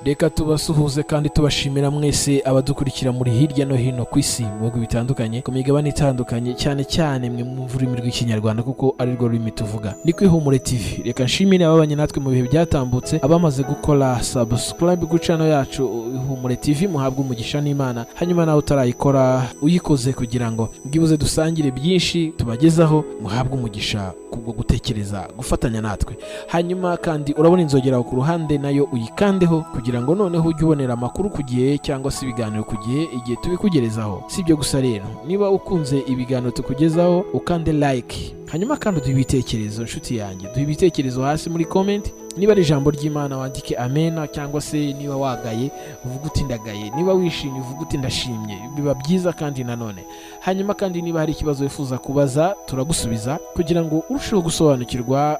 Reka tubasuhuze kandi tubashimira mwese abadukurikira muri hirya no hino ku isi, mu bihugu bitandukanye, ku migabane itandukanye, cyane cyane mwe mwumva ururimi rw'Ikinyarwanda, kuko ari rwo rurimi tuvuga. Ni ku Ihumure TV. Reka nshimire ababanye natwe mu bihe byatambutse, abamaze gukora subscribe ku channel yacu Ihumure TV, muhabwe umugisha n'Imana. Hanyuma nawe utarayikora, uyikoze kugira ngo bwibuze dusangire byinshi tubagezaho, muhabwe umugisha kubwo gutekereza gufatanya natwe. Hanyuma kandi urabona inzogera aho ku ruhande, nayo uyikandeho kugira ngo noneho ujye ubonera amakuru ku gihe cyangwa se ibiganiro ku gihe igihe tubikugerezaho. Si ibyo gusa rero, niba ukunze ibiganiro tukugezaho, ukande like, hanyuma kandi uduhe ibitekerezo. Inshuti yanjye, duhe ibitekerezo hasi muri comment. Niba ari ijambo ry'Imana, wandike amena, cyangwa se niba wagaye, uvuge uti "Ndagaye", niba wishimye, uvuge uti "Ndashimye". Biba byiza. Kandi nanone, hanyuma kandi niba hari ikibazo wifuza kubaza, turagusubiza kugira ngo urusheho gusobanukirwa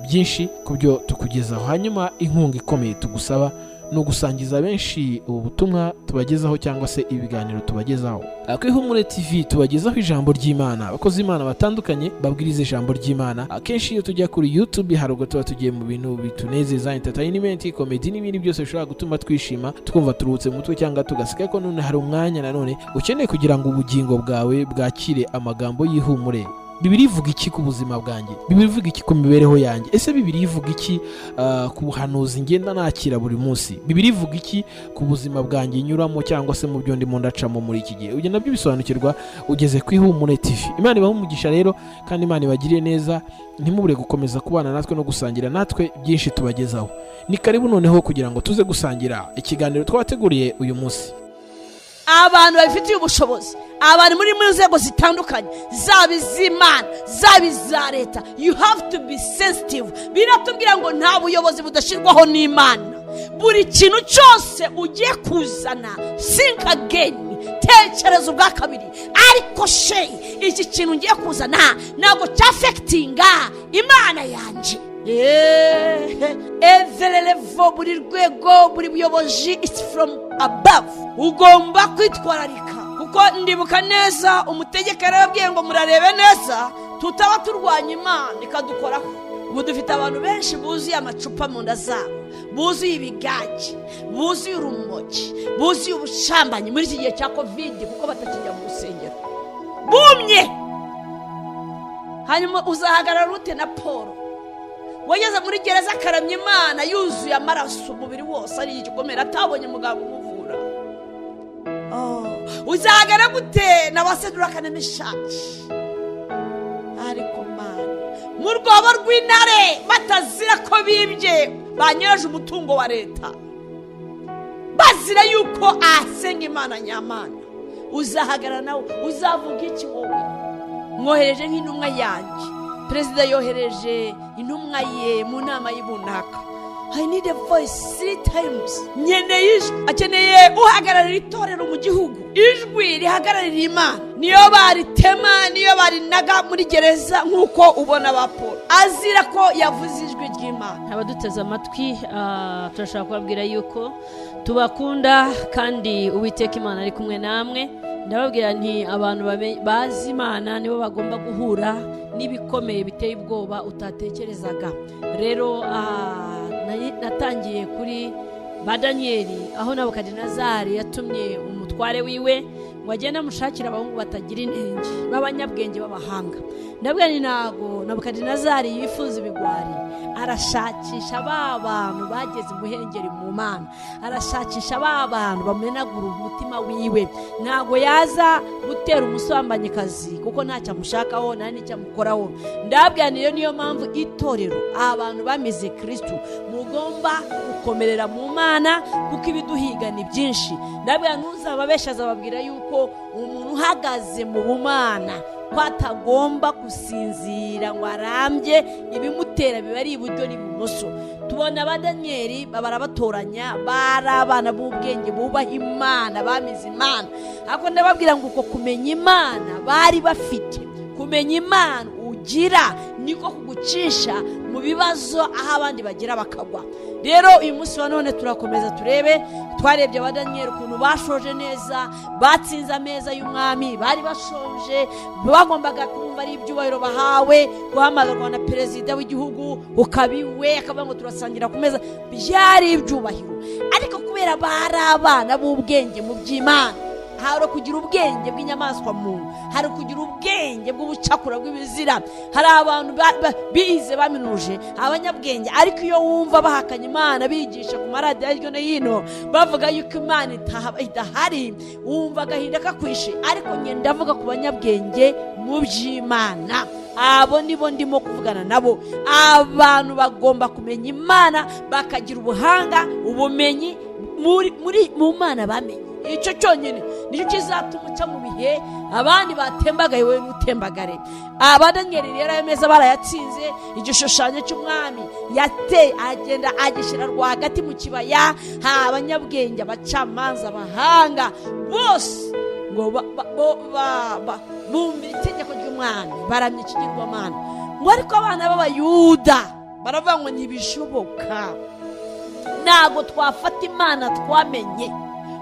byinshi ku byo tukugezaho. Hanyuma inkunga ikomeye tugusaba ni ugusangiza benshi ubu butumwa tubagezaho cyangwa se ibiganiro tubagezaho. Ku Ihumure TV tubagezaho ijambo ry'Imana, abakozi b'Imana batandukanye babwiriza ijambo ry'Imana. Akenshi iyo tujya kuri YouTube, hari ubwo tuba tugiye mu bintu bitunezeza, entertainment, comedy n'ibindi byose bishobora gutuma twishima, twumva turuhutse mu mutwe cyangwa tugaseka. Ariko none hari umwanya nanone ukeneye kugira ngo ubugingo bwawe bwakire amagambo y'ihumure. Bibiliya ivuga iki ku buzima bwanjye? Bibiliya ivuga iki ku mibereho yanjye? Ese Bibiliya ivuga iki ku buhanuzi ngenda nakira buri munsi? Bibiliya ivuga iki ku buzima bwanjye nyuramo cyangwa se mu byo ndimo ndacamo muri iki gihe? Ugenda nabyo bisobanukirwa ugeze ku Ihumure TV. Imana ibahe umugisha rero, kandi Imana ibagirire neza. Ntimubure gukomeza kubana natwe no gusangira natwe byinshi tubagezaho. Ni karibu noneho kugira ngo tuze gusangira ikiganiro twabateguriye uyu munsi. Abantu babifitiye ubushobozi, abantu muri mu nzego zitandukanye, zaba iz'Imana, zaba iza leta, you have to be sensitive. Biratubwira ngo nta buyobozi budashyirwaho n'Imana. Buri kintu cyose ugiye kuzana, think again, tekereza ubwa kabiri. Ariko she iki kintu ngiye kuzana ntabwo cyaffectinga Imana yanjye? Every level, buri rwego, buri buyobozi, it's from above. Ugomba kwitwararika, kuko ndibuka neza umutegeka yarababwiye ngo murarebe neza tutaba turwanya Imana ikadukoraho. Ubu dufite abantu benshi buzuye amacupa mu nda zabo, buzuye ibigage, buzuye urumogi, buzuye ubushambanyi muri iki gihe cya COVID, kuko batakijya mu rusengero, bumye. Hanyuma uzahagarara ute na Paul wageze muri gereza akaramya Imana yuzuye amaraso umubiri wose, ari igikomere, atabonye muganga umuvura? Uzahagarara gute na ba Seduraka na Meshaki, ariko Mana, mu rwobo rw'intare, batazira ko bibye, banyereje umutungo wa leta, bazira yuko asenga Imana nyamana? Uzahagarara nawe, uzavuga iki wowe? Mwohereje nk'intumwa yanjye. Perezida yohereje intumwa ye mu nama y'ibunaka. I need a voice three times. Nkeneye ijwi. Akeneye uhagararira itorero mu gihugu, ijwi rihagararira Imana. Niyo baritema, niyo barinaga muri gereza, nk'uko ubona ba Paul azira ko yavuze ijwi ry'Imana. Abaduteze amatwi, turashaka kubabwira yuko tubakunda kandi Uwiteka Imana ari kumwe namwe. Ndababwira nti abantu bazi Imana nibo bagomba guhura n'ibikomeye biteye ubwoba utatekerezaga. Rero natangiye kuri ba Daniyeli, aho Nabukadinezari yatumye umutware wiwe ngo agende amushakire abahungu batagira inenge, b'abanyabwenge, b'abahanga. Ndabwira ni ntago Nabukadinezari yifuza ibigwari, arashakisha ba bantu bageze imuhengeri mu Mana, arashakisha ba bantu bamenagura umutima wiwe. Ntago yaza gutera umusambanyikazi, kuko ntacyo amushakaho, nta n'icyo amukoraho. Ndabwira niyo niyo mpamvu itorero, abantu bamize Kirisitu, mugomba gukomerera mu Mana, kuko ibiduhiga ni byinshi. Ndabwira ntuzababesha, azababwira yuko umuntu uhagaze mu bumana ko atagomba gusinzira ngo arambye. Ibimutera biba ari iburyo n'ibumoso. Tubona ba Daniyeli barabatoranya, bari abana b'ubwenge, bubaha Imana, bamize Imana. Ariko ndababwira ngo uko kumenya Imana bari bafite, kumenya Imana ugira niko kugucisha mu bibazo aho abandi bagira bakagwa. Rero uyu munsi wa none turakomeza turebe. Twarebye Abadaniyeli ukuntu bashoje neza, batsinze ameza y'umwami. Bari bashonje, bagombaga kumva ari ibyubahiro bahawe, guhamagarwa na perezida w'igihugu ukabiwe, akavuga ngo turasangira ku meza, byari ibyubahiro. Ariko kubera bari abana b'ubwenge mu by'Imana, hari kugira ubwenge bw'inyamaswa muntu, hari kugira ubwenge bw'ubucakura bw'ibizira. Hari abantu bize, baminuje, abanyabwenge, ariko iyo wumva bahakanye Imana, bigisha ku maradiyo hirya no hino bavuga yuko Imana idahari, wumva agahinda kakwishe. Ariko njye ndavuga ku banyabwenge mu by'Imana, abo nibo ndimo kuvugana nabo. Abantu bagomba kumenya Imana, bakagira ubuhanga, ubumenyi muri mu Mana bamenye. Icyo cyonyine nicyo kizatuma uca mu bihe abandi batembagaye, wowe ntutembagare. Abadaniyeli rero ayo meza barayatsinze. Igishushanyo cy'umwami yateye, agenda agishyira rwagati mu kibaya. Ha abanyabwenge, abacamanza, abahanga bose ngo bumvira itegeko ry'umwami, baramya ikigirwamana. Ngo ariko abana b'Abayuda baravuga ngo ntibishoboka, ntabwo twafata Imana twamenye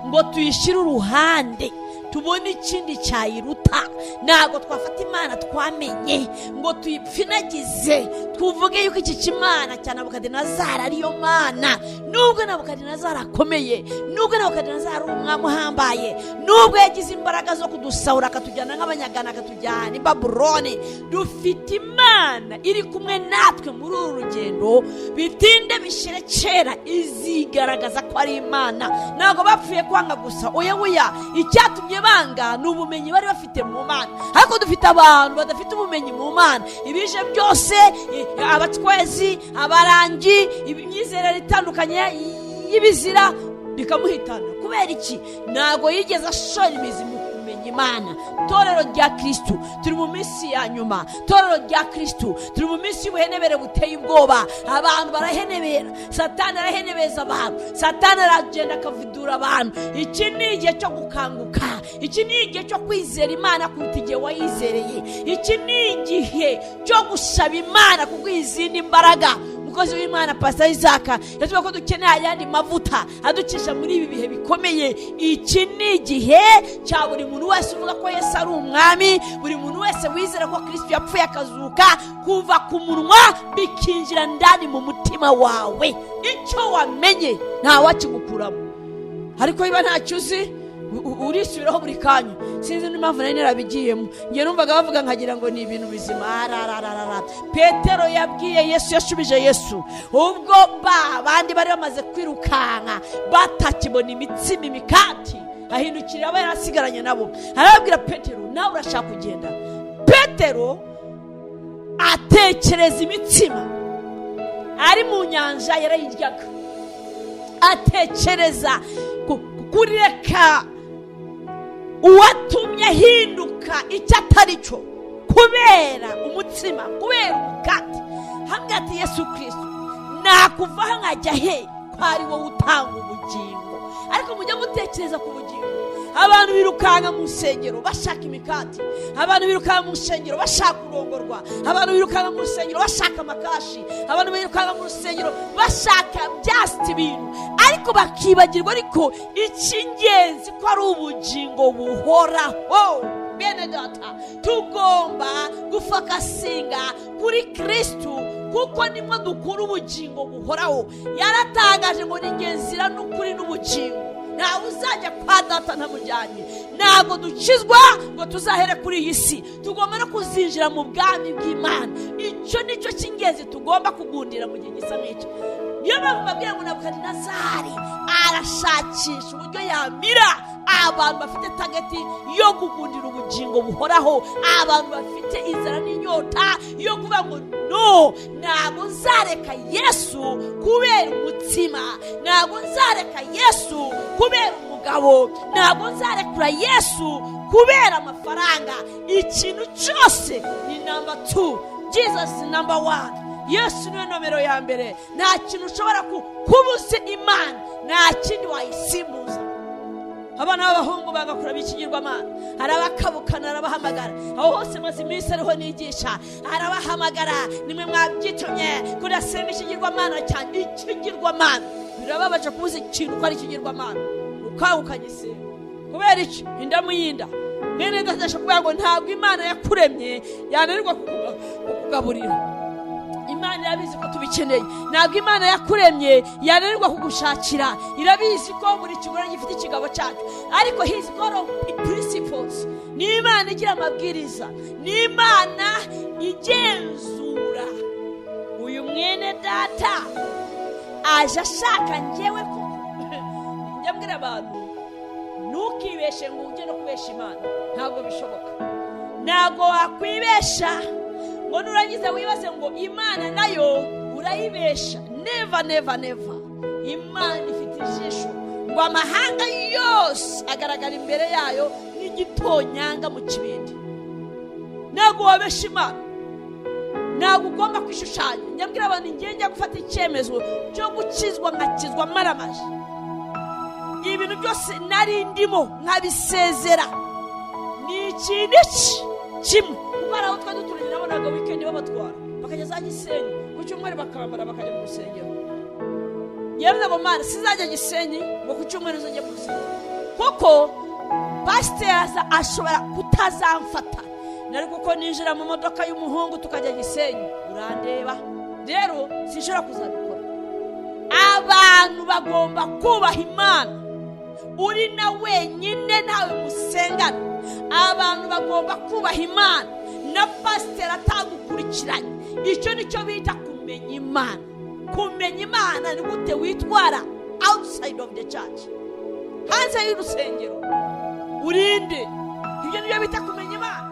ngo tuyishyire uruhande tubone ikindi cyayiruta. Ntabwo twafata Imana twamenye ngo tuyipfinagize, tuvuge yuko iki kimana cya Nabukadinezari ariyo mana. Nubwo Nabukadinezari akomeye, nubwo Nabukadinezari ari umwami uhambaye, nubwo yagize imbaraga zo kudusahura akatujyana nk'abanyagana, akatujyana i Babuloni, dufite Imana iri kumwe natwe muri uru rugendo. Bitinde bishyire kera, izigaragaza ko ari Imana. Ntabwo bapfuye kwanga gusa, oya oya, icyatumye banga ni ubumenyi bari bafite mu Mana. Ariko dufite abantu badafite ubumenyi mu Mana, ibije byose, abatwezi, abarangi, imyizerere itandukanye y'ibizira bikamuhitana. Kubera iki? Ntabwo yigeze ashora imizi mu kumenya Imana. Torero rya Kirisitu, turi mu minsi ya nyuma. Torero rya Kirisitu, turi mu minsi y'ubuhenebere buteye ubwoba. Abantu barahenebera, Satani arahenebeza abantu, Satani aragenda akavidura abantu. Iki ni igihe cyo gukanguka, iki ni igihe cyo kwizera Imana kuruta igihe wayizereye. Iki ni igihe cyo gusaba Imana kuguha izindi mbaraga. Umukozi w'Imana Pastor Isaac yatubwiye ko dukeneye ayandi mavuta aducisha muri ibi bihe bikomeye. Iki ni igihe cya buri muntu wese uvuga ko Yesu ari umwami, buri muntu wese wizera ko Kristo yapfuye akazuka, kuva ku munwa bikinjira ndani mu mutima wawe. Icyo wamenye ntawakigukuramo, ariko niba ntacyo uzi urisubiraho buri kanya. Sinzi n'impamvu nari narabigiyemo, njye numvaga bavuga nkagira ngo ni ibintu bizima. Ararararara. Petero yabwiye Yesu, yashubije Yesu ubwo ba bandi bari bamaze kwirukanka batakibona imitsima, imikati, ahindukirira aba yarasigaranye nabo, arababwira: "Petero, nawe urashaka kugenda?" Petero atekereza imitsima ari mu nyanja yarayiryaga, atekereza kureka uwatumye ahinduka icyo atari cyo kubera umutsima, kubera umukati. Hamwe ati: "Yesu Kirisito, nakuvaho nkajya he, ko ari wowe utanga ubugingo?" Ariko mujye mutekereza ku bugingo. Abantu birukanka mu nsengero bashaka imikati, abantu birukanka mu nsengero bashaka kurongorwa, abantu birukanka mu rusengero bashaka amakashi, abantu birukanka mu rusengero bashaka just ibintu, ariko bakibagirwa ariko icy'ingenzi ko ari ubugingo buhoraho. Bene data, tugomba gufocusinga kuri Kirisitu, kuko nimwo dukura ubugingo buhoraho. Yaratangaje ngo ni inzira n'ukuri n'ubugingo, ntawe uzajya kwa Data ntamujyanye. Ntabwo dukizwa ngo tuzahere kuri iyi si, tugomba no kuzinjira mu bwami bw'Imana. Icyo ni cyo cy'ingenzi tugomba kugundira mu gihe gisa nk'icyo. Niyo mpamvu babwira ngo Nabukadinezari arashakisha uburyo yamira abantu bafite target yo kugundira ubugingo buhoraho, abantu bafite inzara n'inyota yo kuvuga ngo no, ntabwo nzareka Yesu kubera umutsima, ntabwo nzareka Yesu kubera umugabo, ntabwo nzarekura Yesu kubera amafaranga. Ikintu cyose ni number 2, Jesus number 1. Yesu niwe nomero ya mbere. Nta kintu ushobora kubuza Imana, nta kindi wayisimbuza. Abana b'abahungu bagakura b'ikigirwamana, arabakabukana, arabahamagara. Aho hose maze iminsi ariho nigisha, arabahamagara: nimwe mwabyitumye kudasenga ikigirwamana cyane. Ikigirwamana birababaje kubuza ikintu ko ari ikigirwamana ukanga ukagisenga. Kubera iki? Indamu y'inda. Mwene ndashaka kuvuga ngo ntabwo Imana yakuremye yananirwa kukugaburira. Imana irabizi ko tubikeneye. Ntabwo Imana yakuremye yananirwa kugushakira. Irabizi ko buri kigore gifite ikigabo cyacyo, ariko his God of principles. Ni Imana igira amabwiriza, ni Imana igenzura. Uyu mwene data aje ashaka njyewe koko. Njya mbwira abantu: ntukibeshe ngo ujye no kubesha Imana, ntabwo bishoboka. Ntabwo wakwibesha ngo nurangiza wibaze ngo Imana nayo urayibesha. Never, never, never. Imana ifite ijisho ngo amahanga yose agaragara imbere yayo nk'igitonyanga mu kibindi. Ntabwo wabesha Imana, ntabwo ugomba kwishushanya. Njya abantu, ngiye njya gufata icyemezo cyo gukizwa, nkakizwa maramaje, ibintu byose nari ndimo nkabisezera. Ni ikintu iki kimwe, kuko hari aho twari duturanye, nabonaga weekend babatwara bakajya za Gisenyi, ku cyumweru bakambara bakajya mu rusengero. Yewe ngo: Mana, sizajya Gisenyi ngo ku cyumweru nzajya mu rusengero, kuko pasiteri ashobora kutazamfata nari kuko ninjira mu modoka y'umuhungu tukajya Gisenyi urandeba. Rero sinshobora kuzabikora. Abantu bagomba kubaha Imana. Uri na wenyine, ntawe musengana, abantu bagomba kubaha Imana na pasiteri atagukurikiranye. Icyo nicyo bita kumenya Imana. Kumenya Imana ni gute witwara outside of the church, hanze y'urusengero, urinde. Ibyo nibyo bita kumenya Imana.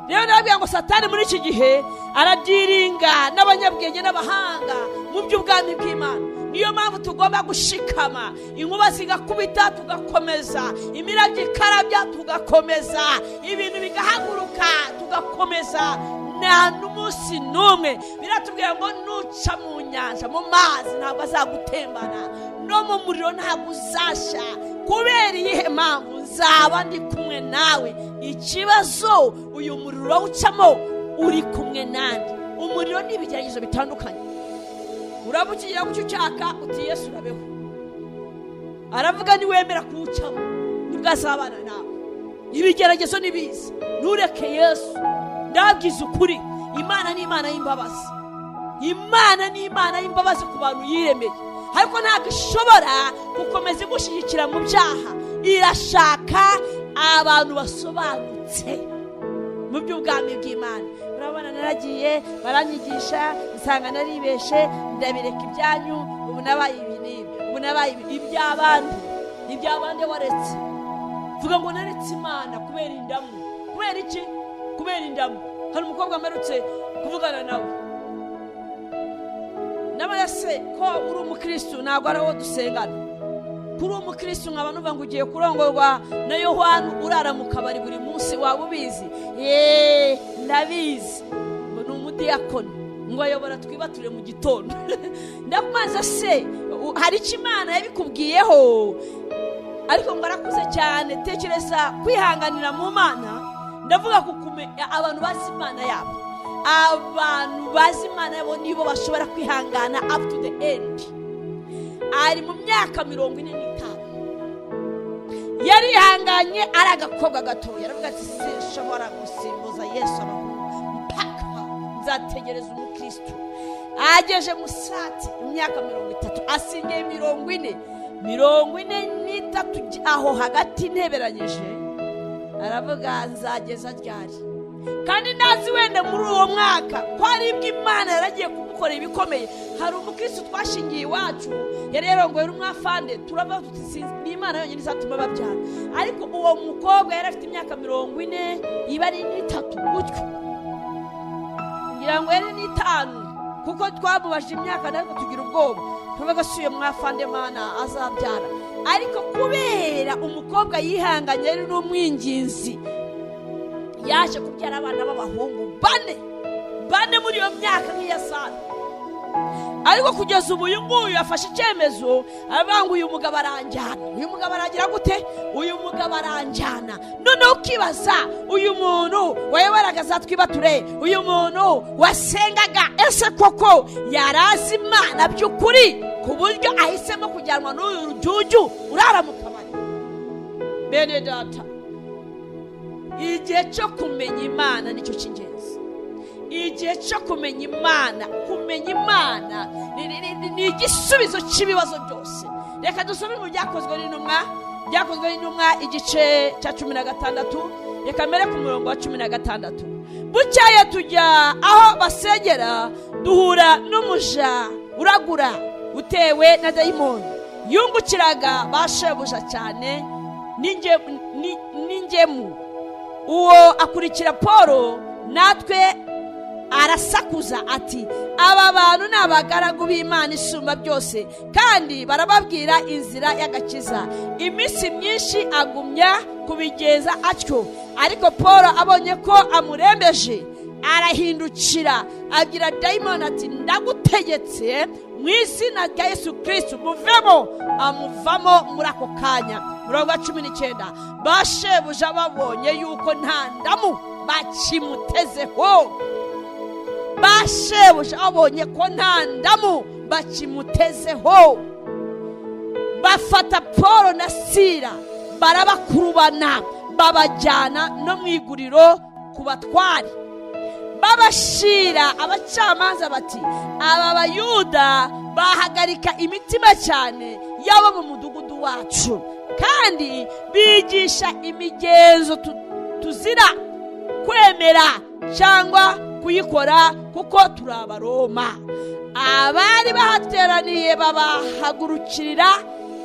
Rero ndababwira ngo Satani muri iki gihe arabyiringa n'abanyabwenge n'abahanga mu by'ubwami bw'Imana. Niyo mpamvu tugomba gushikama, inkuba zigakubita tugakomeza, imirabyo ikarabya tugakomeza, ibintu bigahaguruka tugakomeza. Nta n'umunsi n'umwe biratubwira ngo nuca mu nyanja, mu mazi, ntabwo azagutembana, no mu muriro ntabwo uzashya. Kubera iyihe mpamvu? Nzaba ndi kumwe nawe. Ikibazo, uyu muriro urawucamo uri kumwe nande? Umuriro ni ibigeragezo bitandukanye. Uraba ukigira gutyo ucyaka, uti: "Yesu urabeho." Aravuga niwemera kuwucamo nibwo azabana nawe. Ibigeragezo nibiza, ntureke Yesu. Ndabwiza ukuri, Imana ni Imana y'imbabazi. Imana ni Imana y'imbabazi ku bantu yiremeye, ariko ntabwo ishobora gukomeza igushyigikira mu byaha. Irashaka abantu basobanutse mu by'ubwami bw'Imana. Urabona, naragiye baranyigisha, nsanga naribeshe, ndabireka ibyanyu. Ubu nabaye ibi n'ibi, ubu nabaye ibi. Iby'abandi, iby'abandi waretse. Vuga ngo: "Naretse Imana kubera indamu." Kubera iki? Kubera indamu. Hari umukobwa mperutse kuvugana nawe, nawe se ko uri umukirisitu, ntabwo ari uwo dusengana, kuri umukirisitu nkaba numva ngo ugiye kurongorwa na Yohani urara mu kabari buri munsi, waba ubizi? Yeee, ndabizi. Ngo ni umudiyakoni, ngo ayobora twibature mu gitondo. Ndakumaza se, hari icyo Imana yabikubwiyeho? Ariko ngo arakuze cyane. Tekereza kwihanganira mu Mana. Ndavuga ku abantu bazi Imana yabo. Abantu bazi Imana yabo nibo bashobora kwihangana up to the end. Ari mu myaka 45, yarihanganye ari agakobwa gatoya. Aravuga ati: "Sinshobora gusimbuza Yesu abahungu, mpaka nzategereza umukristo." Ageje musati imyaka 30, asingiye 40, 43, aho hagati nteberanyije, aravuga: "Nzageza ryari?" Kandi ntazi wenda muri uwo mwaka ko aribwo Imana yaragiye kumukorera ibikomeye. Hari umukristo twashingiye iwacu, yari yarongoye n'umwafande. Turavuga tuti: "Ni Imana yonyine izatuma babyara." Ariko uwo mukobwa yari afite imyaka 40, iba ari n'itatu gutyo, ngira ngo yari n'itanu, kuko twamubajije imyaka natwe tugira ubwoba. Tuvuga: "Si uyu mwafande Mana azabyara?" Ariko kubera umukobwa yihanganye, yari n'umwinginzi, yaje kubyara abana b'abahungu bane, bane muri iyo myaka nk'iya Sara. Ariko kugeza ubu uyu nguyu afashe icyemezo, aravuga ngo uyu mugabo aranjyana. Uyu mugabo aragira gute? Uyu mugabo aranjyana. Noneho ukibaza, uyu muntu wayoboraga za twibature, uyu muntu wasengaga, ese koko yarazi Imana by'ukuri ku buryo ahisemo kujyanwa n'uyu rujuju urara mu kabari? Bene data, igihe cyo kumenya Imana nicyo cy'ingenzi. Igihe cyo kumenya Imana, kumenya Imana ni igisubizo cy'ibibazo byose. Reka dusome mu Byakozwe n'Intumwa, Byakozwe n'Intumwa igice cya 16, reka mbere ku murongo wa 16. Bukeye tujya aho basengera, duhura n'umuja uragura utewe na dayimoni, yungukiraga ba shebuja cyane n'ingemu. Uwo akurikira Paul natwe, arasakuza ati: "Aba bantu ni abagaragu b'Imana Isumba Byose, kandi barababwira inzira y'agakiza." Iminsi myinshi agumya kubigenza atyo. Ariko Paul abonye ko amurembeje, arahindukira abwira dayimoni ati: "Ndagutegetse mu izina rya Yesu Kirisitu, muvemo." Amuvamo muri ako kanya. Murongo wa 19: ba shebuja babonye yuko nta ndamu bakimutezeho, ba shebuja babonye ko nta ndamu bakimutezeho, bafata Paul na Sira barabakurubana, babajyana no mu iguriro ku batware, babashira abacamanza bati: "Aba Bayuda bahagarika imitima cyane y'abo mu mudugudu wacu, kandi bigisha imigenzo tuzira kwemera cyangwa kuyikora, kuko turi Abaroma." Abari bahateraniye babahagurukirira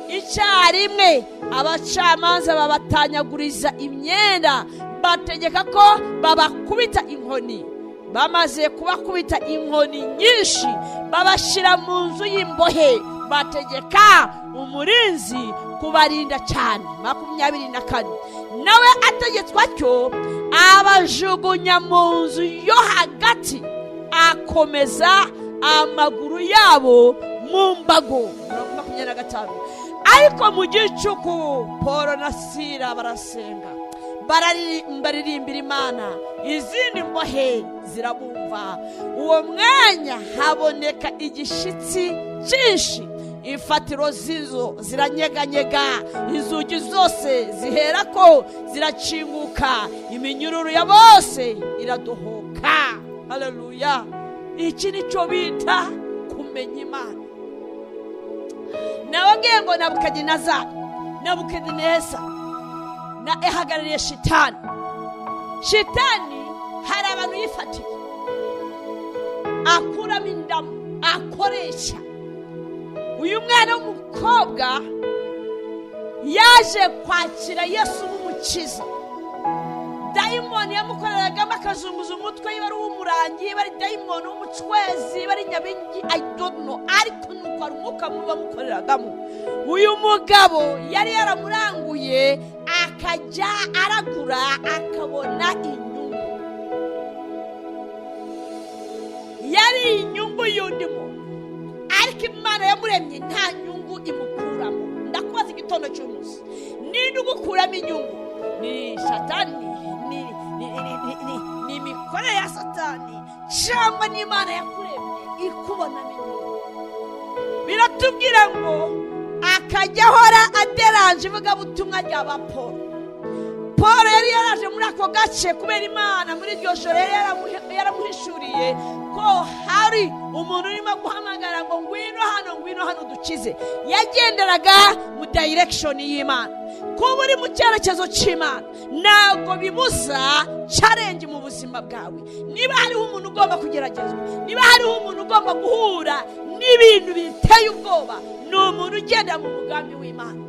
icyarimwe, abacamanza babatanyaguriza imyenda, bategeka ko babakubita inkoni. Bamaze kubakubita inkoni nyinshi, babashyira mu nzu y'imbohe, bategeka umurinzi kubarinda cyane. 24: nawe ategetswe atyo, abajugunya mu nzu yo hagati, akomeza amaguru yabo mu mbago. 25: ariko mu gicuku Paul na Sira barasenga, baririmbira Imana, izindi mbohe zirabumva. Uwo mwanya haboneka igishyitsi cyinshi, imfatiro z'inzu ziranyeganyega, inzugi zose ziherako zirakinguka, iminyururu ya bose iradohoka. Haleluya! Iki nicyo bita kumenya Imana. Nababwiye ngo Nabukadineza na ihagarariye shitani. Shitani hari abantu yifatiye, akuramo indamu, akoresha. Uyu mwana w'umukobwa yaje kwakira Yesu nk'umukiza. Dayimoni yamukoreragamo akazunguza umutwe, niba ari uw'umurangi, niba ari dayimoni w'umucwezi, niba ari nyabingi, I don't know, ariko nuko hari umwuka mubi wamukoreragamo. Uyu mugabo yari yaramuranguye, akajya aragura akabona inyungu. Yari inyungu y'undi muntu, ariko Imana yamuremye nta nyungu imukuramo. Ndakubaza igitondo cy'umunsi: ninde ugukuramo inyungu? Ni satani? Ni imikorere ya satani, cyangwa n'Imana yakuremye ikubonamo inyungu? Biratubwira ngo akajya ahora aderanje ivugabutumwa rya ba Paul. Paul yari yaraje muri ako gace kubera Imana muri iryo joro yari yaramuhishuriye ko hari umuntu urimo guhamagara ngo: "Ngwino hano, ngwino hano dukize." Yagenderaga mu direction y'Imana. Kuba uri mu cyerekezo cy'Imana ntabwo bibuza challenge mu buzima bwawe. Niba hariho umuntu ugomba kugeragezwa, niba hariho umuntu ugomba guhura n'ibintu biteye ubwoba, ni umuntu ugendera mu mugambi w'Imana.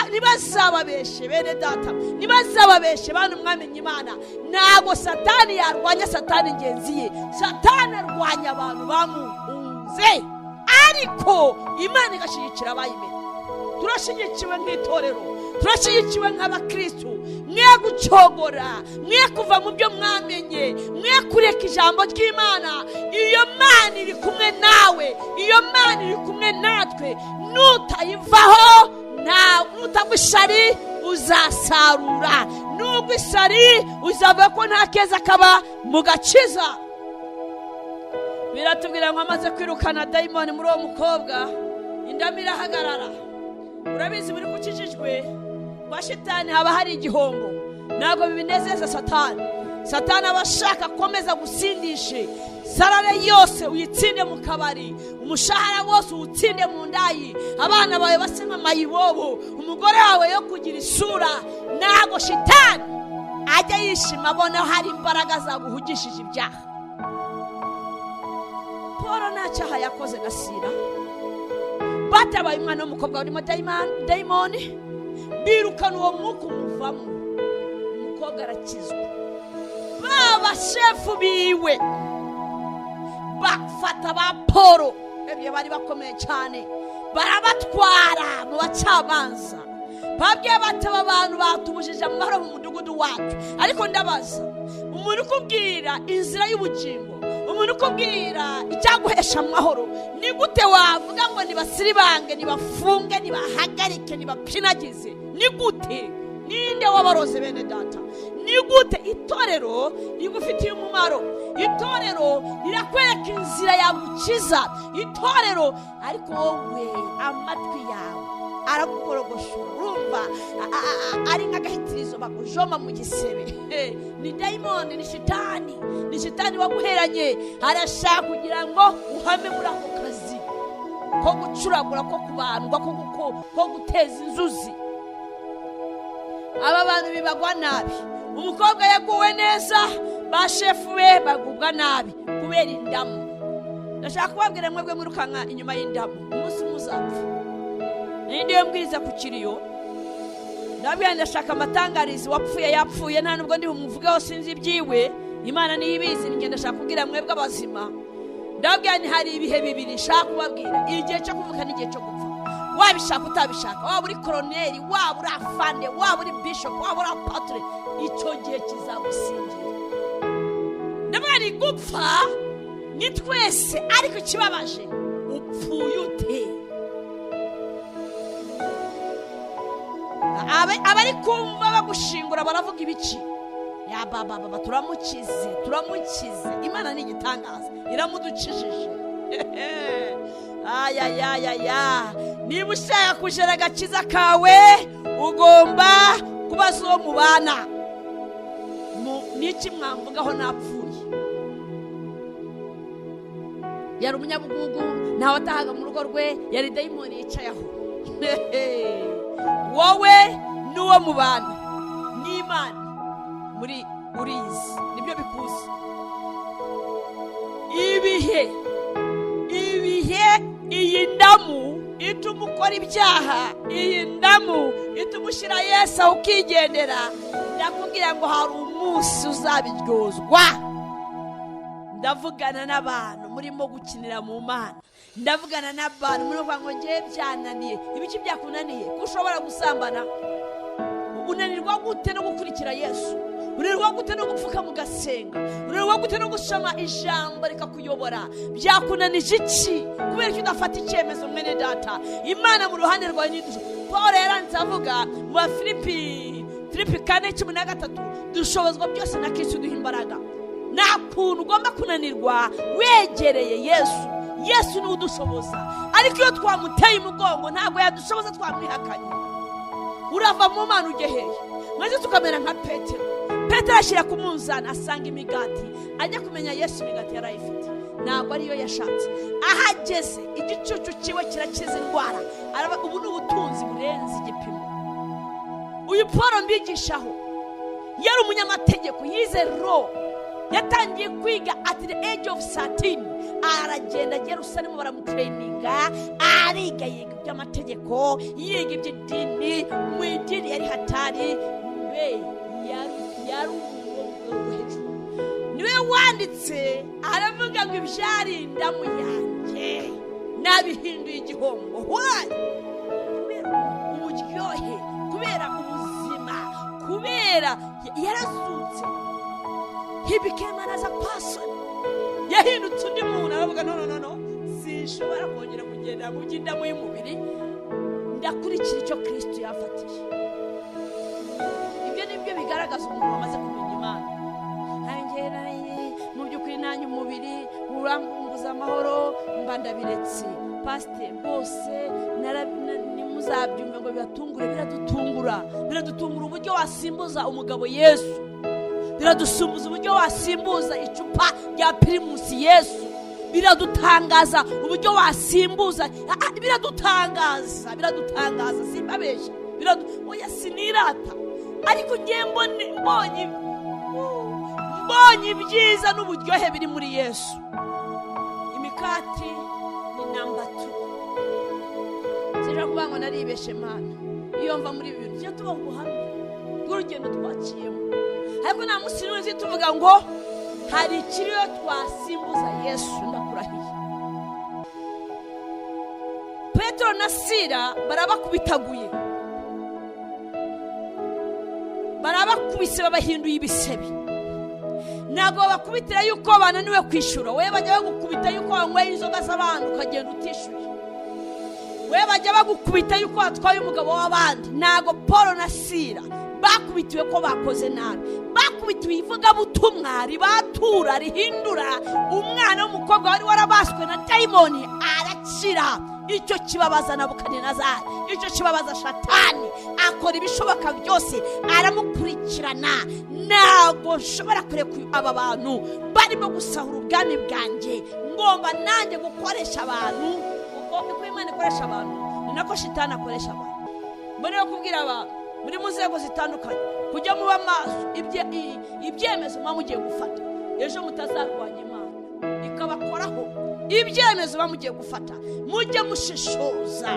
Ntibazababeshe bene data, ntibazababeshe bantu mwamenye Imana. Ntabwo satani yarwanya satani ngenzi ye. Satani arwanya abantu bamuhunze, ariko Imana igashyigikira abayimenye. Turashyigikiwe nk'itorero. Turashyigikiwe nk'abakristu. Mwe gucogora, mwe kuva mu byo mwamenye, mwe kureka ijambo ry'Imana. Iyo Mana iri kumwe nawe, iyo Mana iri kumwe natwe. Nutayivaho, nutagwa isari uzasarura. Nugwa isari uzavuga ko nta keza kaba mu gakiza. Biratubwira ngo amaze kwirukana dayimoni muri uwo mukobwa, indamu irahagarara. Urabizi, buri gukijijwe kwa shitani haba hari igihombo. Ntabwo bibinezeza Satani. Satani aba ashaka akomeza gusindishe, salary yose uyitsinde mu kabari, umushahara wose uwutsinde mu ndayi, abana bawe base nka mayibobo, umugore wawe yo kugira isura. Ntabwo shitani ajya yishima abona hari imbaraga zaguhugishije ibyaha. Paul nta cyaha yakoze na Sira. Batabaye umwana w'umukobwa urimo dayimoni, birukana uwo mwuka umuvamo, umukobwa arakizwa. Ba bashefu biwe bafata ba Paul, ebyo bari bakomeye cyane, barabatwara mu bacamanza. Babwiye bataba abantu batubujije amahoro mu mudugudu wacu. Ariko ndabaza, umuntu ukubwira inzira y'ubugingo, umuntu ukubwira icyaguhesha amahoro, ni gute wavuga ngo nibasiribange, nibafunge, nibahagarike, nibapinagize? Ni gute? Ninde wabaroze, bene data? Ni gute? Itorero rigufitiye umumaro, itorero rirakwereka inzira yagukiza, itorero. Ariko wowe amatwi yawe aragukorogoshora, urumva ari nk'agahitirizo bakujoma mu gisebe. Ni dayimoni, ni shitani, ni shitani waguheranye. Arashaka kugira ngo uhame muri ako kazi ko gucuragura, ko kubandwa, ko guteza inzuzi. Aba bantu bibagwa nabi. Umukobwa yaguwe neza, ba shefu be bagubwa nabi kubera indamu. Ndashaka kubabwira mwebwe mwirukanka inyuma y'indamu, umunsi umwe uzapfa. Ninde mbwiriza ku kiriyo, ndabwira, ndashaka amatangarizi wapfuye yapfuye, nta nubwo ndi bumuvugeho, sinzi ibyiwe, Imana niyo ibizi. Njye ndashaka kubwira mwebwe abazima. Ndabwira ni hari ibihe bibiri nshaka kubabwira: igihe cyo kuvuka n'igihe cyo gupfa. Wabishaka utabishaka, waba uri koroneri, waba uri afande, waba uri bishop, waba uri apôtre, icyo gihe kizagusingira. Ndavuga ni gupfa ni twese, ariko ikibabaje, upfuye ute? Abari kumva bagushingura baravuga ibiki? Ya baba baba, turamukize, turamukize, Imana ni igitangaza, iramudukijije. Ayayayaya, niba ushaka kujera agakiza kawe, ugomba kubaza uwo mubana: niki mwamvugaho napfuye? Yari umunyabugugu, ntawe atahaga mu rugo rwe, yari dayimoni yicaye aho. Wowe n'uwo mubana n'Imana muri urizi, nibyo bikuzi. Ibihe, ibihe, iyi ndamu ituma ukora ibyaha, iyi ndamu ituma ushyira Yesu aho ukigendera, ndakubwira ngo hari umunsi uzabiryozwa. Ndavugana n'abantu murimo gukinira mu Mana, ndavugana n'abantu murimo kuvuga ngo ngewe byananiye. Ibiki byakunaniye? Ko ushobora gusambana, unanirwa gute no gukurikira Yesu? Unanirwa gute no gupfuka mugasenga? Unanirwa gute no gusoma ijambo rikakuyobora? Byakunanije iki? Kubera ko udafata icyemezo, mwene data, Imana mu ruhande rwawe nidusha. Paul yaranditse avuga mu Bafilipi, Filipi 4:13: "Dushobozwa byose na Kristo duha imbaraga." Nta kuntu ugomba kunanirwa wegereye Yesu. Yesu niwe udushoboza, ariko iyo twamuteye umugongo ntabwo yadushoboza, twamwihakanye. Urava mu Mana ujye hehe? Maze tukamera nka Petero. Petero ashyira ku munzani asanga imigati, ajya kumenya Yesu imigati yarayifite, ntabwo ariyo yashatse. Ahageze igicucu cyiwe kirakiza indwara. Ubu ni ubutunzi burenze igipimo. Uyu Paul mbigishaho yari umunyamategeko, yize law, yatangiye kwiga at the age of 13, aragenda agera Yerusalemu baramutraininga, ariga, yiga iby'amategeko, yiga iby'idini. Mu idini yari hatari mbe, yari umuntu wo hejuru. Niwe wanditse aravuga ngo ibyari indamu yanjye nabihinduye igihombo. Why? Kubera uburyohe, kubera Yarazutse. He became another person. Yahindutse undi muntu, aravuga: "No, no, no, no, sinshobora kongera kugenda mu by'indamu y'umubiri, ndakurikira icyo Kirisito yafatiye." Ibyo ni byo bigaragaza umuntu wamaze kumenya Imana. Nanjye mu by'ukuri, nanjye umubiri urambuza amahoro, mba ndabiretse. Pasiteri rwose, ntimuzabyumve ngo bibatungure. Biradutungura, biradutungura uburyo wasimbuza umugabo Yesu, biradusumbuza uburyo wasimbuza icupa rya Primus Yesu, biradutangaza uburyo wasimbuza, biradutangaza, biradutangaza, simbabeshya. Oya, sinirata, ariko ngiye mbonye ibyiza n'uburyohe biri muri Yesu. Imikati ni number 2. Sinshobora kuvuga ngo naribeshe. Mana, iyo mva muri ibi bintu, tujya tubaha ubuhamya bw'urugendo twaciyemo, ariko nta munsi n'umwe tujya tuvuga ngo hari ikiriyo twasimbuza Yesu. Ndakurahiye, Petero na Sira barabakubitaguye, barabakubise, babahinduye ibisebe. Ntabwo babakubitira yuko bananiwe kwishyura. We, bajya bagukubita yuko wanyweye inzoga z'abandi ukagenda utishyuye. We, bajya bagukubita yuko watwaye umugabo w'abandi. Ntabwo Paul na Sira bakubitiwe ko bakoze nabi, bakubitiwe ivugabutumwa ribatura, rihindura umwana w'umukobwa wari warabaswe na dayimoni arakira. Icyo kibabaza Nabukadinezari, icyo kibabaza Shatani, akora ibishoboka byose, aramukurikirana. Ntabwo nshobora kureka aba bantu barimo gusahura ubwami bwanjye, ngomba nanjye gukoresha abantu. Kuko uko Imana ikoresha abantu ni nako Shitani akoresha abantu. Mbona kubwira abantu muri mu nzego zitandukanye kujya muba maso ibyemezo muba mugiye gufata, ejo mutazarwanya Imana ikabakoraho. Ibyemezo muba mugiye gufata, mujye mushishoza.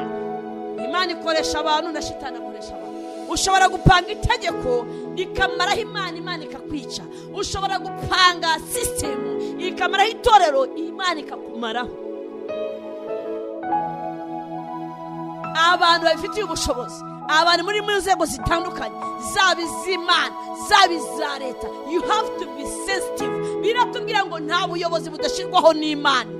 Imana ikoresha abantu na Shitani akoresha abantu. Ushobora gupanga itegeko rikamaraho Imana, Imana ikakwica. Ushobora gupanga sisitemu ikamaraho itorero, Imana ikakumaraho. Abantu babifitiye ubushobozi, abantu muri mu nzego zitandukanye, zaba iz'Imana, zaba iza leta, you have to be sensitive. Biratubwira ngo nta buyobozi budashyirwaho n'Imana.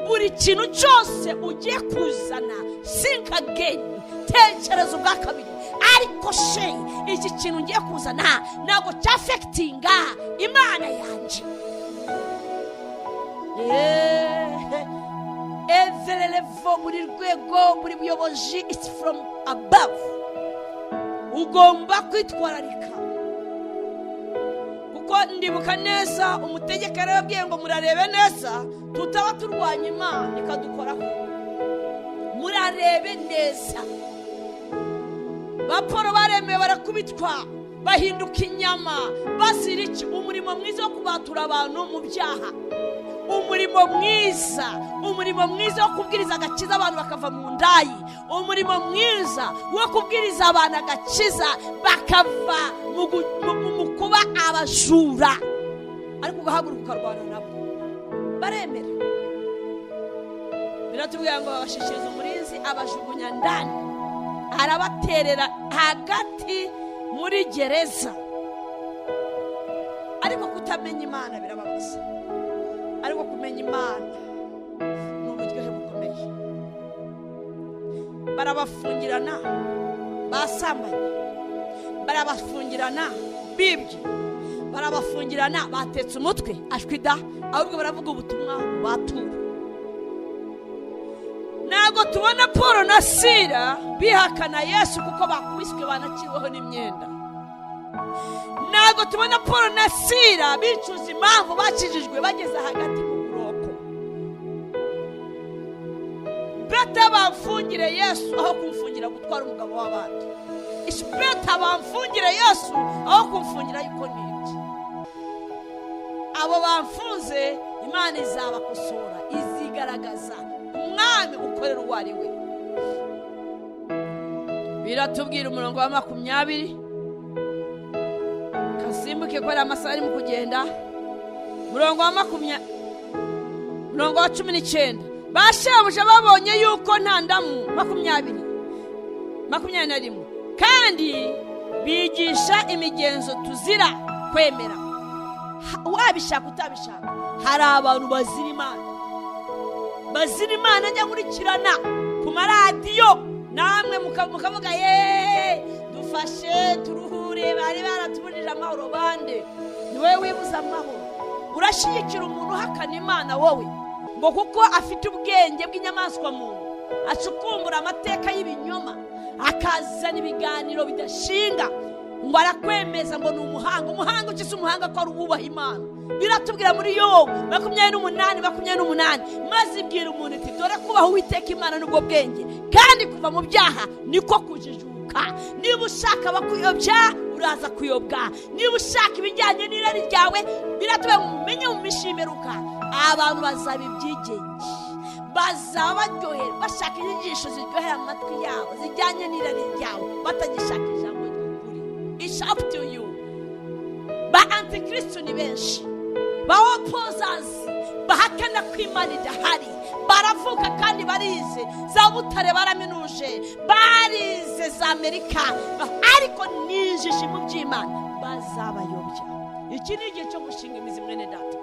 Buri kintu cyose ugiye kuzana, think again, tekereza ubwa kabiri. Ariko she, iki kintu ngiye kuzana ntabwo cyaffectinga Imana yanjye? Every level, buri rwego, buri buyobozi, it's from above. Ugomba kwitwararika, kuko ndibuka neza umutegeka yarababwiye ngo: "Murarebe neza tutaba turwanya Imana ikadukoraho, murarebe neza." Ba Paul baremewe, barakubitwa, bahinduka inyama. Bazira iki? Umurimo mwiza wo kubatura abantu mu byaha, umurimo mwiza, umurimo mwiza wo kubwiriza agakiza abantu bakava mu ndayi, umurimo mwiza wo kubwiriza abantu agakiza bakava mu kuba abajura, ariko ugahaguruka ukarwana nabo, baremera. Biratubwira ngo babashyikiriza umurinzi, abajugunya ndani, arabaterera hagati muri gereza. Ariko kutamenya Imana birababaza, ariko kumenya Imana ni uburyohe bukomeye. Barabafungirana basambanye, barabafungirana bibye, barabafungirana batetse umutwe, ashwi da, ahubwo baravuga ubutumwa batura. Ntabwo tubona Paul na Sira bihakana Yesu kuko bakubiswe, banakiriweho n'imyenda. Ntabwo tubona Paul na Sira bicuza impamvu bakijijwe bageze hagati mu buroko. Better bamfungire Yesu aho kumfungira gutwara umugabo w'abandi. It's better bamfungire Yesu aho kumfungira yuko nibye. Abo bamfunze, Imana izabakosora, izigaragaza umwami ukorera uwo ari we. Biratubwira umurongo wa 20, kasimbuke ko ari amasaha arimo kugenda. Umurongo wa 20, umurongo wa 19: ba shebuja babonye yuko nta ndamu, 20, 21, kandi Bigisha imigenzo tuzira kwemera. Wabishaka utabishaka, hari abantu bazira Imana, bazira Imana. Njya nkurikirana ku maradiyo, namwe mukavuga yeee dufashe turuhure, bari baratubujije amahoro. Bande? Ni wowe wibuza amahoro. Urashyigikira umuntu uhakana Imana wowe, ngo kuko afite ubwenge bw'inyamaswa muntu, acukumbura amateka y'ibinyoma, akazana ibiganiro bidashinga, ngo arakwemeza ngo ni umuhanga. Umuhanga ukize umuhanga ko ari uwubaha Imana. Biratubwira muri Yobu 28:28, maze ibwira umuntu iti: "Dore kubaha Uwiteka Imana n'ubwo bwenge, kandi kuva mu byaha niko kujijuka." Niba ushaka bakuyobya, uraza kuyobwa. Niba ushaka ibijyanye n'irari ryawe, biratubwira ngo mumenye mu mishimeruka abantu bazaba ibyigenge, bazaba baryohera, bashaka inyigisho ziryohera amatwi yabo zijyanye n'irari ryabo, batagishaka ijambo ry'ukuri. It's up to you. Ba antikristo ni benshi, ba opposers bahakana ko Imana idahari baravuka kandi barize za Butare, baraminuje, barize za Amerika, ariko n'injiji mu by'Imana, bazabayobya. Iki ni igihe cyo gushinga imizi, mwene data.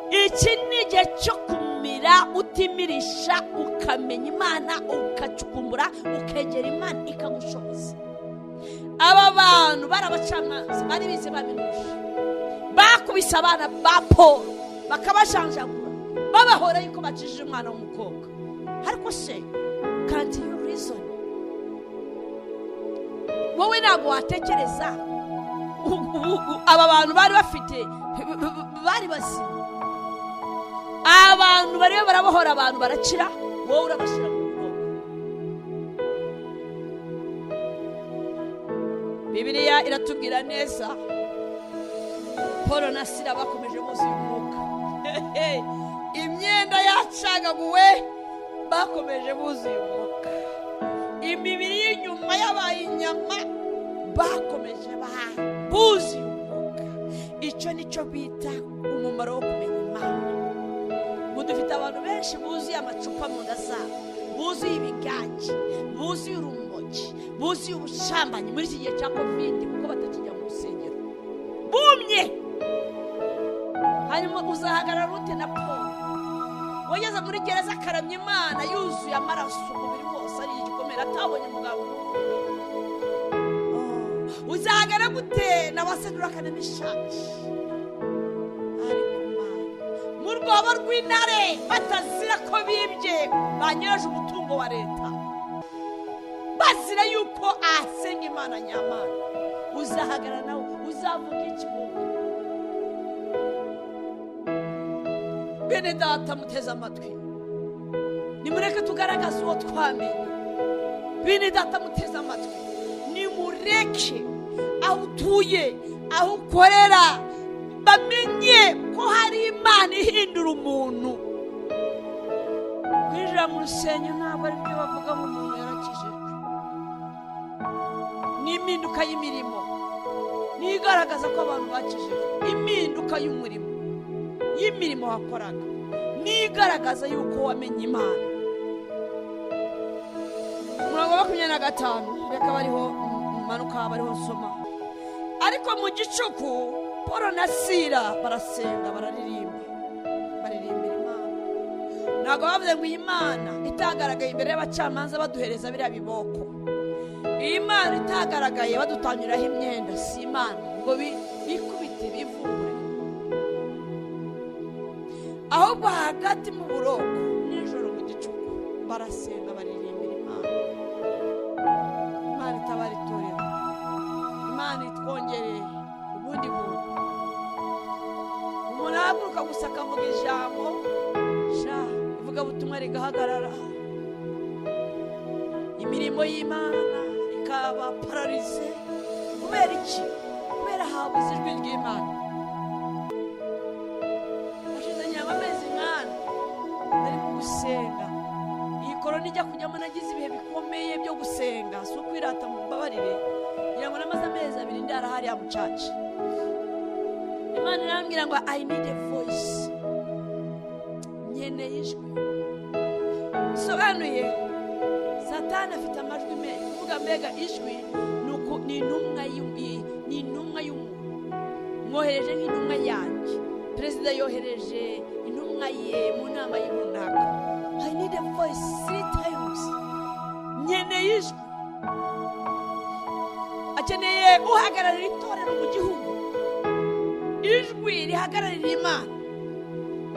Iki ni igihe cyo kumira utimirisha, ukamenya Imana, ukacukumbura, ukegera Imana ikagushoboza. Aba bantu bari abacamanza, bari bize, baminuje, bakubise abana ba Paul bakabajanjagura, babahora yuko bakijije umwana w'umukobwa. Ariko se kanti you reason, wowe ntabwo watekereza aba bantu bari bafite, bari bazima, abantu bariyo barabohora abantu barakira, wowe urabashyira mu bwoko? Bibiliya iratubwira neza, Paul na Sila bakomeje buzuye umwuka. Imyenda yacagaguwe, bakomeje buzuye umwuka. Imibiri y'inyuma yabaye inyama, bakomeje buzuye umwuka. Icyo nicyo bita umumaro wo kumenya Imana. Ubu dufite abantu benshi buzuye amacupa mu nda zabo, buzuye ibigage, buzuye urumogi, buzuye ubusambanyi muri iki gihe cya COVID, kuko batakijya mu rusengero, bumye. Hanyuma uzahagarara ute na Paul wageze muri gereza akaramya Imana yuzuye amaraso umubiri wose, ari igikomere, atabonye muganga umuvura? Uzahagarara gute na Waseduraka na Meshaki ariko Mana mu rwobo rw'intare, batazira ko bibye, banyereje umutungo wa leta, bazira yuko asenga Imana nyamana? Uzahagarara nawe, uzavuga iki wowe? Bene data muteze amatwi, nimureke tugaragaze uwo twamenye. Bene data muteze amatwi, nimureke aho utuye, aho ukorera, bamenye ko hari Imana ihindura umuntu. Kwinjira mu rusengero ntabwo ari byo bavuga ngo umuntu yarakijijwe. Ni impinduka y'imirimo niyo igaragaza ko abantu bakijijwe. Impinduka y'umurimo, y'imirimo wakoraga, niyo igaragaza yuko wamenye Imana. Umurongo wa 25, reka bariho manuka, bariho nsoma. Ariko mu gicuku Paul na Sila barasenga, bararirimba, baririmbira Imana. Ntabwo bavuze ngo iyi Mana itagaragaye imbere y'abacamanza baduhereza biriya biboko, iyi Mana itagaragaye badutanyuriraho imyenda si Imana, ngo bikubite bivumbure. Ahubwo hagati mu buroko, nijoro mu gicuku, barasenga, baririmbira Imana. Imana itabara itorero, Imana itwongereye ubundi buntu. Umuntu ahaguruka gusa akavuga ijambo sha, ivugabutumwa rigahagarara, imirimo y'Imana ikaba pararize. Kubera iki? Kubera habuze ijwi ry'Imana. Hashize nyama amezi nk'ane nari mu gusenga. Iyi korona ijya kujyamo, nagize ibihe bikomeye byo gusenga. Si ukwirata, mu mbabarire, ngira ngo namaze amezi 2 ndara hariya mucaca. Imana irambwira ngo I need a voice, nkeneye ijwi. Bisobanuye Satani afite amajwi menshi. Kuvuga mbega ijwi ni uku Ni intumwa ni intumwa y'umuntu, mwohereje nk'intumwa yanjye. Perezida yohereje intumwa ye mu nama y'urunaka. I need a voice three times. Nkeneye ijwi. Akeneye uhagararira itorero mu gihugu, ijwi rihagararira Imana,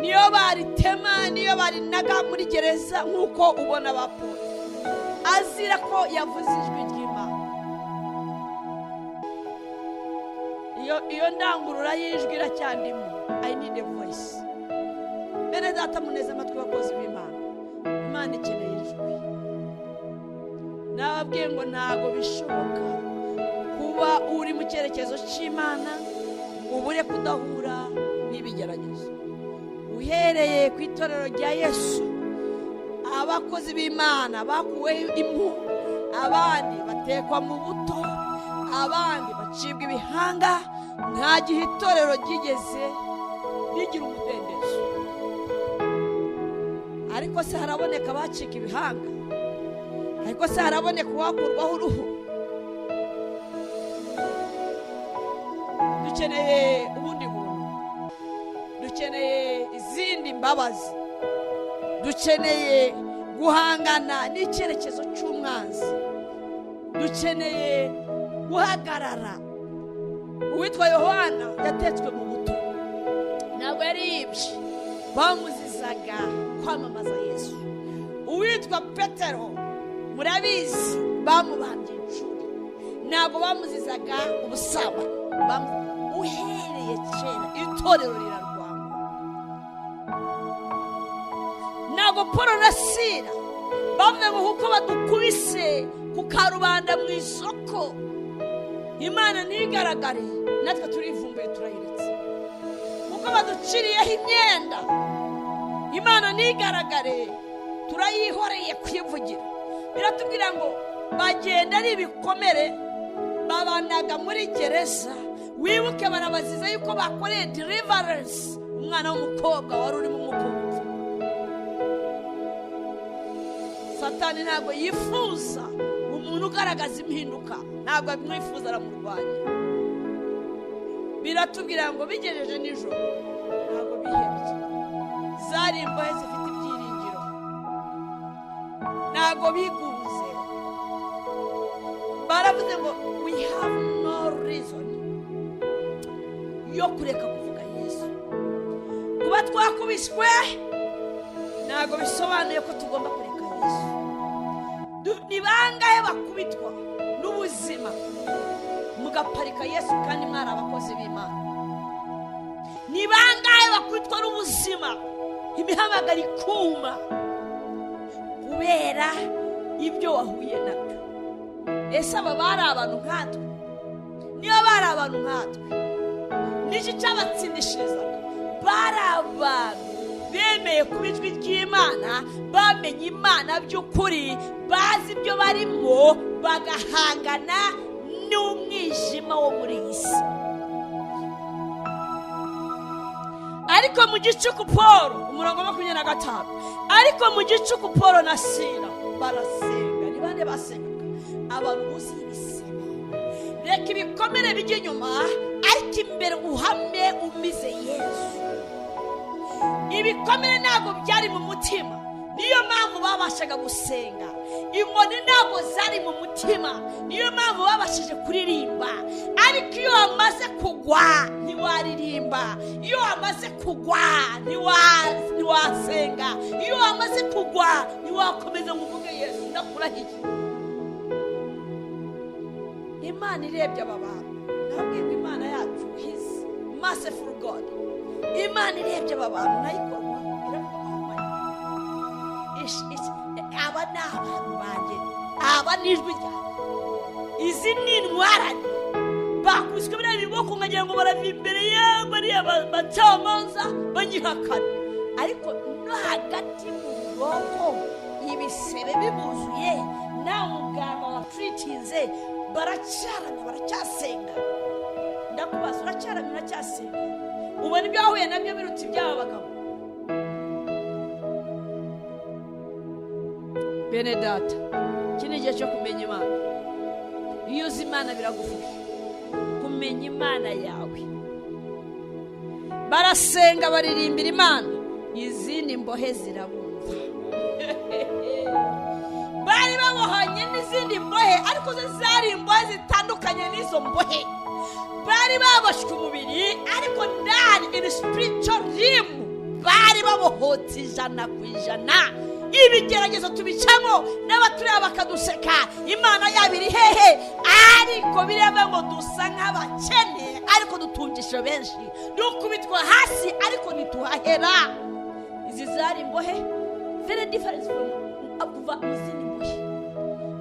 niyo baritema, niyo barinaga muri gereza, nk'uko ubona bapfuye azira ko yavuze ijwi ry'Imana. Iyo ndangurura y'ijwi iracyandimo. I need a voice. Bene data, muneze amatwi, bakozi b'Imana, Imana ikeneye ijwi. Nababwiye ngo ntabwo bishoboka kuba uri mu cyerekezo cy'Imana ubure kudahura n'ibigeragezo. Uhereye ku itorero rya Yesu, abakozi b'Imana bakuweho impu, abandi batekwa mu buto, abandi bacibwa ibihanga. Nta gihe itorero ryigeze rigira umudendezo. Ariko se haraboneka abacika ibihanga? Ariko se haraboneka uwakurwaho uruhu? Dukeneye ubundi buntu, dukeneye izindi mbabazi, dukeneye guhangana n'icyerekezo cy'umwanzi, dukeneye guhagarara. Uwitwa Yohana yatetswe mu buto, ntabwo yari yibye, bamuzizaga kwamamaza Yesu. Uwitwa Petero murabizi, bamubambye inshuro, ntabwo bamuzizaga ubusambanyi. Uhereye kera itorero rirarwanywa. Ntabwo Paul na Sila bavuze ngo kuko badukubise ku karubanda mu isoko Imana ntigaragare, natwe turivumbuye turayiretse. Kuko baduciriyeho imyenda Imana ntigaragare, turayihoreye kwivugira. Biratubwira ngo bagenda ari ibikomere, babanaga muri gereza. Wibuke barabaziza yuko bakoreye deliverance umwana w'umukobwa wari urimo umukobwa. Satani ntabwo yifuza umuntu ugaragaza impinduka, ntabwo amwifuza, aramurwanya. Biratubwira ngo bigejeje nijoro ntabwo bihebye, zari imbohe zifite ibyiringiro, ntabwo bigunze. Baravuze ngo we have no reason yo kureka kuvuga Yesu. Kuba twakubiswe ntabwo bisobanuye ko tugomba kureka Yesu. Ni bangahe bakubitwa n'ubuzima mugaparika Yesu kandi mwari abakozi b'Imana? Ni bangahe bakubitwa n'ubuzima imihamagaro ikuma kubera ibyo wahuye nabyo? Ese aba bari abantu nkatwe? Niba bari abantu nkatwe, niki cyabatsindishirizaga? Bari abantu bemeye kuba ijwi ry'Imana, bamenye Imana by'ukuri, bazi ibyo barimo, bagahangana n'umwijima wo muri iyi si. Ariko mu gicuku Paul, umurongo 25, ariko mu gicuku Paul na Sila barasenga. Ni bande basengaga? Abantu buzuye ibisebe. Reka ibikomere bijye inyuma, ariko imbere uhame umize Yesu. Ibikomere ntabwo byari mu mutima, niyo mpamvu babashaga gusenga. Inkoni ntabwo zari mu mutima, niyo mpamvu babashije kuririmba. Ariko iyo wamaze kugwa ntiwaririmba, iyo wamaze kugwa ntiwasenga, iyo wamaze kugwa ntiwakomeza ngo uvuge Yesu. Ndakurahiye, Imana irebye aba bantu, nababwiye Imana yacu his merciful God. Imana irebye aba bantu nayikorwa iravuga aba ni abantu banjye, aba ni ijwi ryanjye, izi ni intwarane. Bakubiswe biriya biboko nkagira ngo barava imbere y'abariya bacamanza banyihakana, ariko no hagati mu bwoko ibisebe bibuzuye, nta muganga waturitinze, baracyaramye, baracyasenga. Ndakubaza, uracyaramye, uracyasenga? Ubona ibyo wahuye nabyo biruta iby'aba bagabo? Bene data, iki ni igihe cyo kumenya Imana. Iyo uzi Imana biragufasha kumenya Imana yawe. Barasenga, baririmbira Imana, izindi mbohe zirabumva. Bari babohanye n'izindi mbohe, ariko zo zari imbohe zitandukanye n'izo mbohe. Bari baboshywe umubiri, ariko ndani in spiritual realm bari babohotse 100%. Ibigeragezo tubicamo, n'abatureba bakaduseka, Imana yabo iri hehe? Ariko bireba ngo dusa nk'abakene, ariko dutungisha benshi, dukubitwa hasi, ariko ntituhahera. Izi zari imbohe very different from kuva mu zindi mbohe,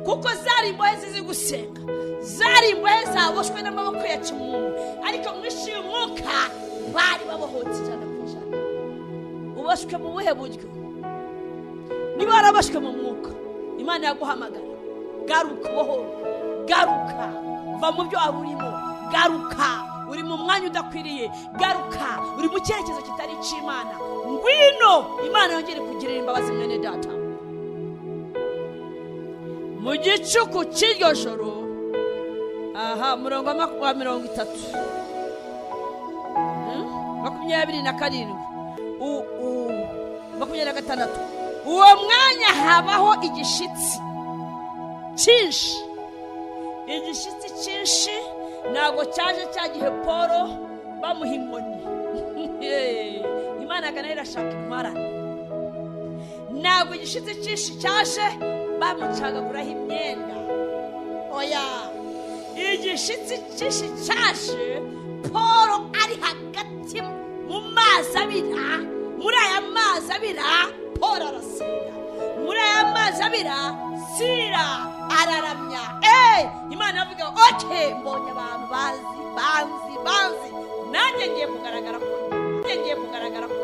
kuko zari imbohe zizi gusenga, zari imbohe zaboshwe n'amaboko ya kimuntu, ariko mu isi y'umwuka bari babohotse 100%. Uboshywe mu buhe buryo? Niba waraboshywe mu mwuka, Imana yaguhamagara: garuka ubohoro, garuka, va mu byo wari urimo, garuka, uri mu mwanya udakwiriye, garuka, uri mu cyerekezo kitari icy'Imana, ngwino Imana yongere kugirira imbabazi. Mwene data, mu gicuku cy'iryo joro, aha murongo wa 30, 27, 26, uwo mwanya habaho igishitsi cyinshi. Igishitsi cyinshi ntabwo cyaje cya gihe Paul bamuha inkoni. Imana nayo irashaka intwarane. Ntabwo igishitsi cyinshi cyaje bamucagaguraho imyenda, oya. Igishitsi cyinshi cyaje Paul ari hagati mu mazi abira. Muri aya mazi abira Paul arasenga, muri aya mazi abira Sira araramya. Eee, Imana avuga: "Okay, mbonye abantu bazi, banzi, banzi, nanjye ngiye kugaragara ko, nanjye ngiye kugaragara ko."